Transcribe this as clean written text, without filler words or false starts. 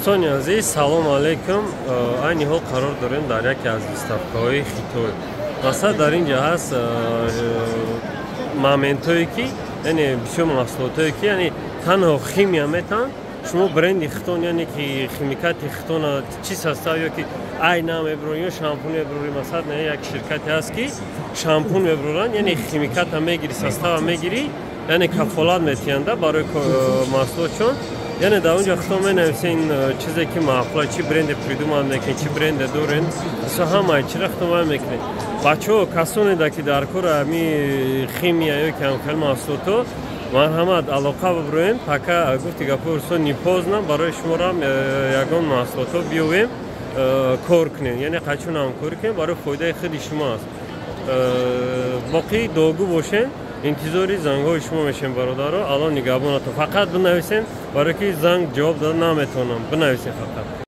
Дӯстони азиз, салому алайкум. Айни ҳол қарор дорем дар яке аз выставкаҳои Хитой. Масалан, дар ин ҷа ҳаст моментҳое, ки яъне бисёр маҳсулотое, ки яъне танҳо химия метаҳанд. Шумо бренди хитон, яъне ки химикати хитона, чӣ состав ё ки айна мебурон ё шампун мебурӣ. Масалан, як ширкате ҳаст, ки шампун мебуранд, яъне химиката мегирӣ, состава мегирӣ, яъне кафолат метиҳанда барои маҳсулотшон. Яъне дар он ҷо худтон менависен чизе, ки маъқула, чӣ бренде придумад мекунед, чӣ бренде дорен, со ҳамаи чира худтон вай мекунед. Бачаҳо, касонеда, ки дар кори ҳами химия ё ки ҳамхел маҳсулото, марҳамат, алоқа бибироем. Пока, гуфти гапои урсо, не поздно барои шуморам ягон маҳсулото биёвем, кор кунем, яъне қачун ҳамкорӣ кунем, барои фоидаи худи шумо аст. Боқӣ дуогӯ бошем, интизори зангҳои шумо мешем. Бародаро, Алло нигаҳбонатон. Фақат бинависем, барое ки занг ҷавоб дода наметавонам, бинависем фақат.